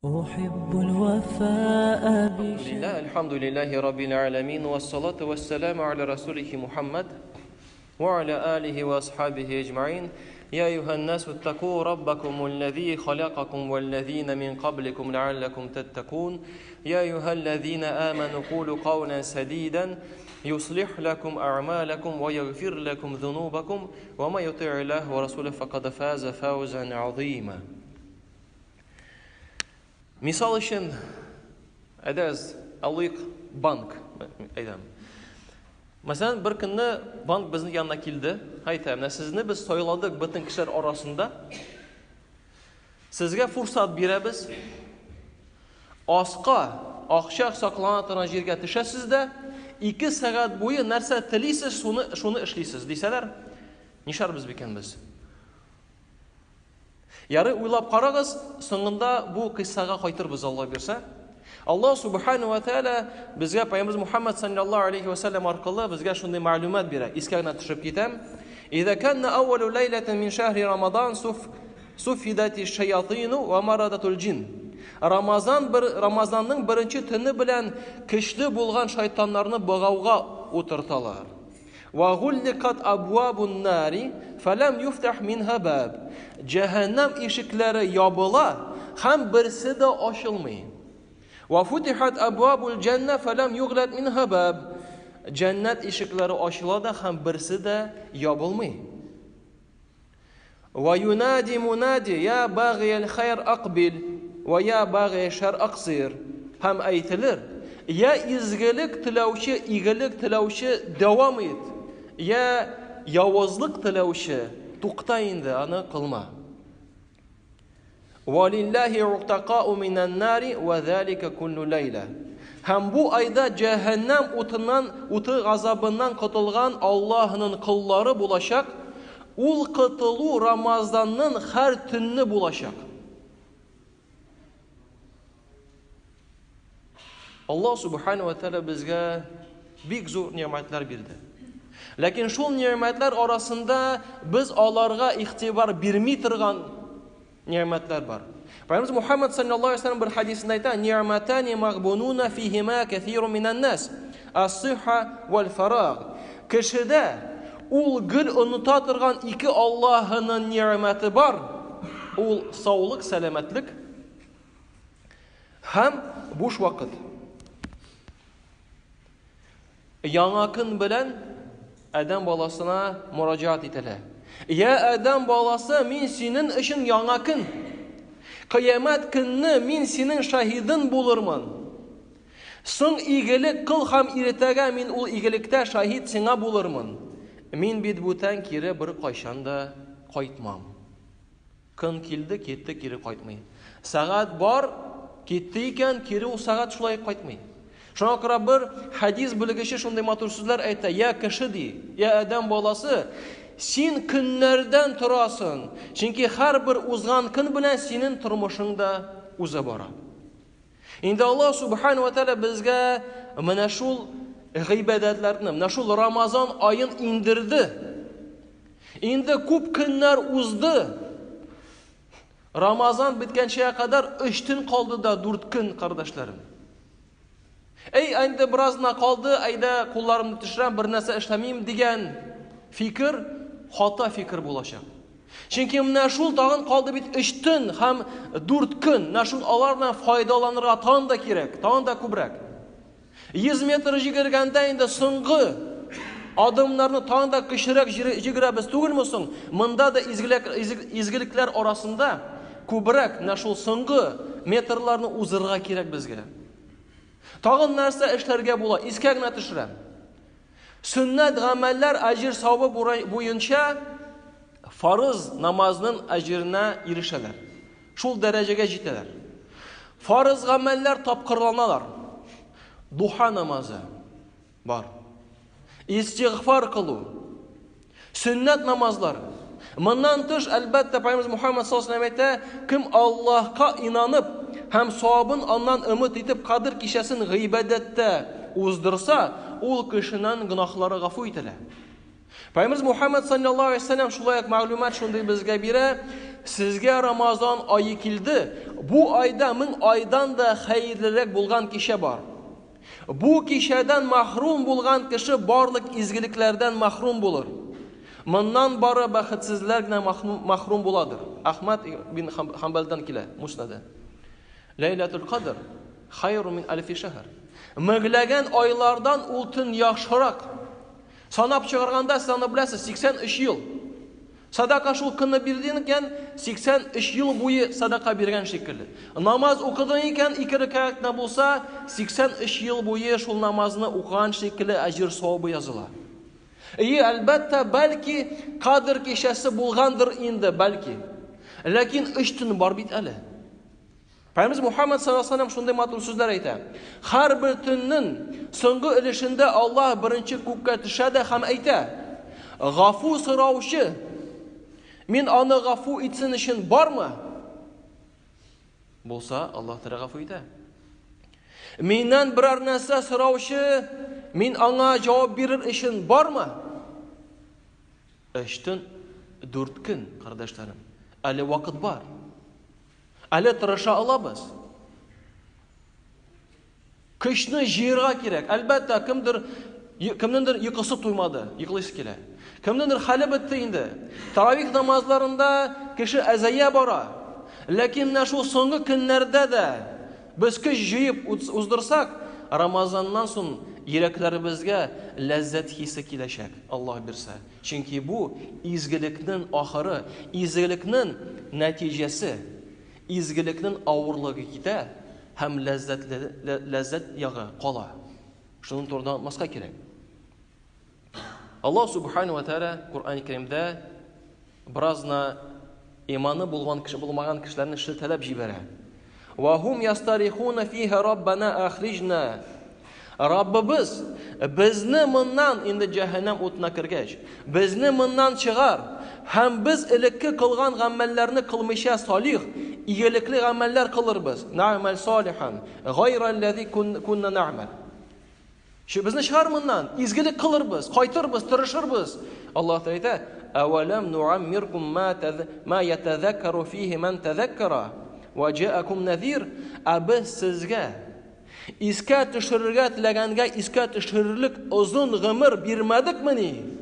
أحب الوفاء لله الحمد لله رب العالمين والصلاة والسلام على رسوله محمد وعلى آله وأصحابه أجمعين يا أيها الناس اتقوا ربكم الذي خلقكم والذين من قبلكم لعلكم تتقون يا أيها الذين آمنوا قولوا قولا سديدا يصلح لكم أعمالكم ويغفر لكم ذنوبكم وما يطع الله ورسوله فقد فاز فوزا عظيما. Мисал өчен, әйдәгез, алыйк банк, әйдәм. Мәсәлән, бер көнне банк безнең янына килде. Әйтә, менә сезне без сайладык бөтен кешеләр арасында. Сезгә фурсат бирәбез. Аска акча саклана торган җиргә төшәсез дә, 2 сәгать буе нәрсә телисез, шуны, шуны эшлисез, дисәләр, нишләрбез микән без? Ярый, уйлап карагыз, соңында бу кыйссага кайтырбыз, Алла бирсә. Аллаһ субхану ва тааля безгә Пәйгамбәребез Мухаммад саллаллаһу алейхи ва саллям аркылы безгә шундый мәгълүмат бирә. Искә генә төшеп китәм. Иза канна аввалу ләйләтин мин шәһри Рамадан суф суфидати шаятину ва марадатул җин. Рамазан бер Рамазанның беренче төне белән көчле булган шайтаннарны богауга утырталар. Ва гулликат абвабун нари фәләм юфтах минһа баб. Җәһәннәм ишекләре ябыла һәм берсе дә ачылмый. Ва футихат абвабул җәннә фәләм юглат минһа баб. Җәннәт ишекләре ачыла да һәм берсе дә ябылмый. Ва юнади мунади я багияль хайр акбил ва я багия шәр аксир. Һәм әйтелер, я изгелек теләүче, игелек теләүче дәвам ит, я явызлык теләүче тукта инде, аны кылма. Валиллахи уктакау минән нари ва залика куллу ләйлә. Һәм бу айда җәһәннәм утыннан, уты газабыннан котылган Аллаһның коллары булачак. Ул котылу Рамазанның һәр төнне булачак. Аллаһ субхану ва тааля безгә бик зур нигъмәтләр бирде. Ләкин шул нигъмәтләр арасында без аларга игътибар бирми торган нигъмәтләр бар. Пәйгамбәребез Мухаммад саллаллаһу алейһи ва бер хадисендә әйтә: "Нигъмәтани магбунуна фихима кәсирун минән нас: ас-сихха вал фараг." Кешедә ул гел оныта торган ике Аллаһының нигъмәте бар. Ул саулык, сәламәтлек Һәм буш вакыт. Яңа көн белән адәм баласына мөрәҗәгать ителә. Я адәм баласы, мин синең өчен яңа көн. Кыямәт көнне мин синең шаһидың булырмын. Соң игелек кыл һәм иртәгә мин ул игелектә шаһид сиңа булырмын. Мин бит бүтән кире бер кайчан да кайтмам. Көн килде, китте, кире кайтмый. Сәгать бар, китте икән, кире ул сәгать шулай кайтмый. Шуңа күрә бер хәдис белгече шундый матур сүзләр әйтә: "Я кеше ди, я адәм баласы, син көннәрдән торасың, чөнки һәрбер узган көн белән синең тормышың да уза бара." Инде Аллаһ субхану ва тааля безгә менә шул гыйбадәтләрне, менә шул Рамазан аен индерде. Инде күп көннәр узды. Рамазан беткәнчә кадәр 3 төн калды да 4 көн, кардәшләрем. Әй, инде бераз гына калды, әйдә кулларымны төшерәм, бер нәрсә эшләмим дигән фикер хата фикер булачак. Чөнки менә шул тагын калды бит 3 төн һәм 4 көн. Менә шул алар белән файдаланырга тагын да кирәк, тагын да күбрәк. 100 метр җигергәндә инде соңгы адымнарны тагын да көчлерәк җигерәбез түгелме соң? Монда да изгелек, изгелекләр арасында күбрәк менә шул соңгы метрларны узырга кирәк безгә. Тагын нәрсә эшләргә була? Искә генә төшерәм. Сөннәт гамәлләр әҗер савабы буенча фарыз намазның әҗеренә ирешәләр. Шул дәрәҗәгә җитәләр. Фарыз гамәлләр тапкырланалар. Духа намазы бар. Истигъфар кылу. Сөннәт намазлар. Моннан тыш, әлбәттә, Пәйгамбәребез Мухаммад саллаллаһу алейһи ва әйтә, кем Аллаһка инанып һәм савабын аннан өмет итеп Кадер кичәсен гыйбадәттә уздырса, ул кешенең гөнаһлары гафу ителә. Пәйгамбәребез Мухаммад саллаллаһу алейһи вәсәлләм шулай ук мәгълүмат шундый безгә бирә, сезгә Рамазан ае килде. Бу айда мең айдан да хәерлерәк булган кичә бар. Бу кичәдән мәхрүм булган кеше барлык изгелекләрдән мәхрүм булыр. Моннан бары бәхетсезләр генә мәхрүм буладыр. Ахмад бин Хамбалдан килә, Муснада. Ләйләтул Кадр хайру мин альфи шәһр. Меңләгән айлардан ул төн яхшырак. Санап чыгарганда сез аны беләсез, 83 ел. Садака шул көнне бирдең икән, 83 ел буе садака биргән шикелле. Намаз укыдың икән, ике рәкәгать кенә булса, 83 ел буе шул намазны укыган шикелле әҗер савабы языла. Әйе, әлбәттә, бәлки Кадр кичәсе булгандыр инде, бәлки. Ләкин өч төн бар бит әле. Пәйгамбәребез Мухаммад саллаллаһу алейһи вәсәлләм шундый матур сүзләр әйтә. Һәрбер төннең соңгы өлешендә Аллаһ беренче күккә төшә дә һәм әйтә: Гафу сораучы, мин аны гафу итсен өчен бармы? Булса, Аллаһ Тәгалә гафу итә. Миннән берәр нәрсә сораучы, мин аңа җавап бирер өчен бармы? Өч төн, дүрт көн, кардәшләрем. Әле вакыт бар. Әле тырыша алабыз. Көчне җыерга кирәк. Әлбәттә, кемдер кемнеңдер йокысы туймады, йоклыйсы килә. Кемнеңдер хәле бетте инде. Таравих намазларында кеше әзәя бара. Ләкин менә шул соңгы көннәрдә дә без көч җыеп уздырсак, Рамазаннан соң йөрәкләребезгә ләззәт хисе киләчәк, Аллаһ бирсә. Чөнки бу изгелекнең ахыры, изгелекнең нәтиҗәсе. Изгелекнең авырлыгы китә һәм ләззәтле, ләззәт ягы кала. Шуның турында онытмаска кирәк. Аллаһ Субхану ва Тааля Коръән Кәримдә беразна иманы булган кеше булмаган кешеләрне шелтәләп җибәрә. Ва хум ястарихуна фиха раббана ахриҗна. Раббыбыз, безне моннан инде җәһәннәм утына кергәч, безне моннан чыгар һәм без элекке кылган гамәлләрне кылмыйча салих, игелекле гамәлләр кылырбыз. Нәгъмәл салихан, гайра аллази кунна нәгъмәл. Безне чыгар моннан, изгелек кылырбыз, кайтырбыз, тырышырбыз. Аллаһ Тәгалә әйтә: "Әвәләм нуаммиркум ма таз ма ятазаккару фихи ман тазаккара ва җаакум назир" Ә без сезгә искә төшерергә теләгәнгә искә төшерерлек озын гомер бирмәдекмени?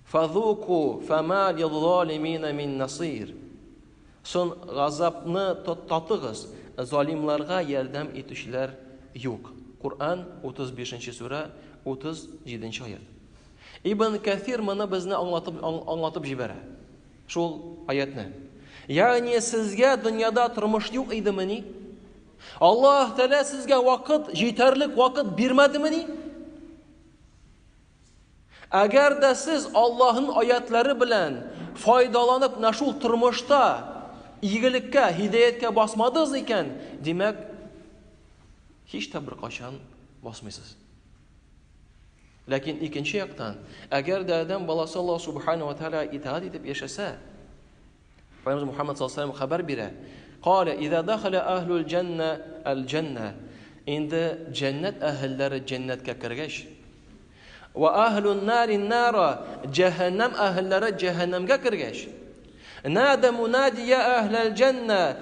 Фазуку фама лиззалимина мин насир. Сон газапны татыгыз, залимларга ярдәм итүчеләр юк. Коръән 35 нче сүрә 37 нче аят. Ибн Кәсир моны безне аңлатып аңлатып җибәрә. Шул аятны. Ягъни сезгә дөньяда тормыш юк идемени? Аллаһ Тәгалә сезгә вакыт, җитәрлек вакыт бирмәдемени? Әгәр дә сез Аллаһның аятлары белән файдаланып, менә шул тормышта игелеккә, һидаяткә басмадыгыз икән, димәк, һич тә беркайчан басмыйсыз. Ләкин икенче яктан, әгәр дә адәм баласы Аллаһ субхану ва тааля итаать итеп яшәсә, Пәйгамбер Мухаммад саллаллаху алейһи хәбәр бирә. Калә, иза дахаля ахлул җанна әл-җанна. Инде җәннәт әһелләре җәннәткә кергәч, ва ахлун нари нара, җәһәннәм әһелләре җәһәннәмгә кергәч, нада мунади я ахлал җанна,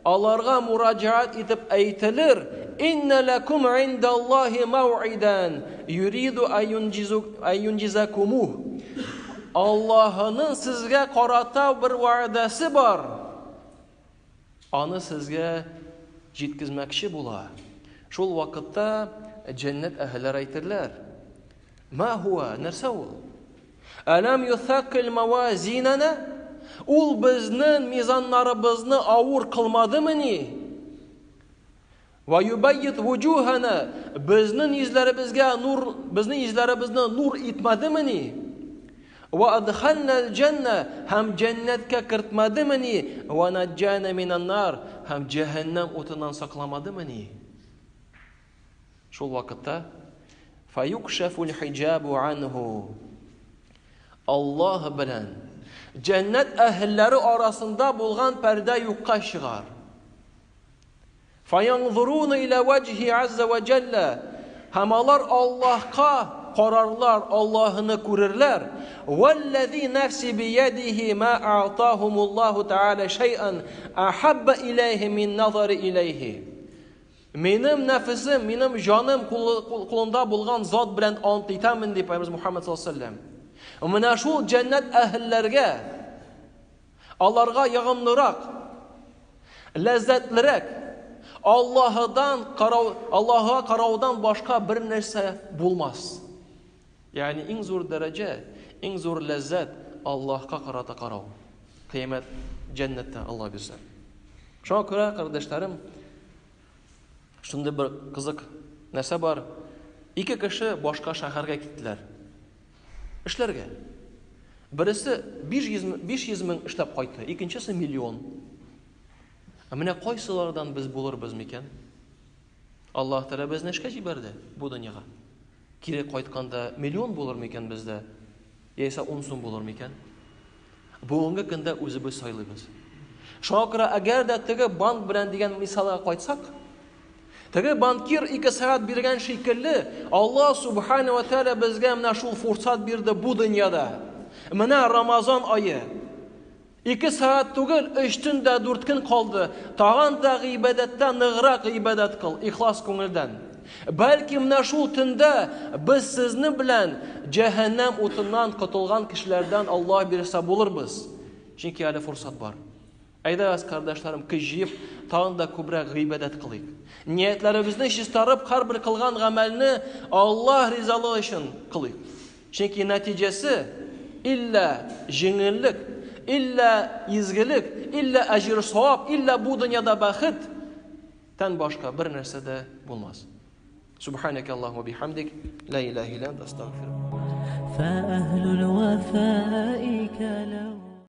аларга мураҗаат итеп әйтелер, инна лакум индаллахи мауидан юриду аюнҗизакумуh. Аллаһының сезгә карата бер вәгъдәсе бар. Аны сезгә җиткезмәкче була. Шул вакытта җәннәт әһелләре әйтерләр: Ма хуа, нәрсә ул? Әләм юthаккил мавазинана? Ул безнең мизаннарыбызны авыр кылмадымыни? Ва юбаййит вуҗухана? Безнең йөзләребезгә нур, безнең йөзләребезне нур итмәдемени? Ва адхална җанна һәм җәннәткә кертмәдемени? Ва наджана минан нар һәм җәһәннәм утыннан сакламадымыни? Шул вакытта фаюкшафул хиҗабу анху Аллаһ белән җәннәт әһелләре арасында булган пәрдә юкка чыгар. Фаянзуруна иля ваҗһи азза ва җалла һәм алар Аллаһка карарлар, Аллаһыны күрерләр. Валлази нафси биядихи ма а'тахумуллаху тааля шай'ан ахабба иләйһи мин назари иләйһи. Минем нәфесем, минем җаным кулында булган зат белән ант итәмен, ди Пәйгамбәребез Мухаммад саллаллаһу алейһи ва сәлләм. Менә шул җәннәт әһелләргә аларга ягымлырак, ләззәтлерәк Аллаһыдан карау, Аллаһыга караудан башка бер нәрсә булмас. Ягъни иң зур дәрәҗә, иң зур ләззәт Аллаһка карата карау. Кыямәт җәннәттә Алла бирсә. Шуңа күрә, кардәшләрем, шундый бер кызык нәрсә бар. Ике кеше башка шәһәргә киттеләр. Эшләргә. Бересе 500, 500 мең эшләп кайтты, икенчесе миллион. Ә менә кайсылардан без булырбыз микән? Аллаһ Тәгалә безне эшкә җибәрде бу дөньяга. Кире кайтканда миллион булыр микән бездә? Яисә 10 сум булыр микән? Бүгенге көндә үзебез сайлыйбыз. Шуңа күрә әгәр дә теге банк белән дигән мисалга кайтсак, теге банкир 2 сәгать биргән шикелле, Аллаһ субхана ва тааля безгә менә шул фурсат бирде бу дөньяда. Менә Рамазан ае. Ике сәгать түгел, өч төн дә дүрт көн калды. Тагын да гыйбадәттә ныграк гыйбадәт кыл, ихлас күңелдән. Бәлки менә шул төндә без сезне белән җәһәннәм утыннан котылган кешеләрдән Аллаһ бирсә булырбыз. Чөнки әле форсат бар. Әйдәгез, кардәшләрем, көч җыеп, тагын да күбрәк гыйбадәт кылыйк. Ниятләребезне чистарып, һәрбер кылган гамәлне Аллаһ ризалыгы өчен кылыйк. Чөнки нәтиҗәсе иллә җиңеллек, иллә изгелек, иллә әҗер-савап, иллә бу дөньяда бәхет тән башка бер нәрсә дә булмас. Субханaka Аллаху бихамдик, ла илаһа илля анта, астагфирук. فأهل الوفاء كلو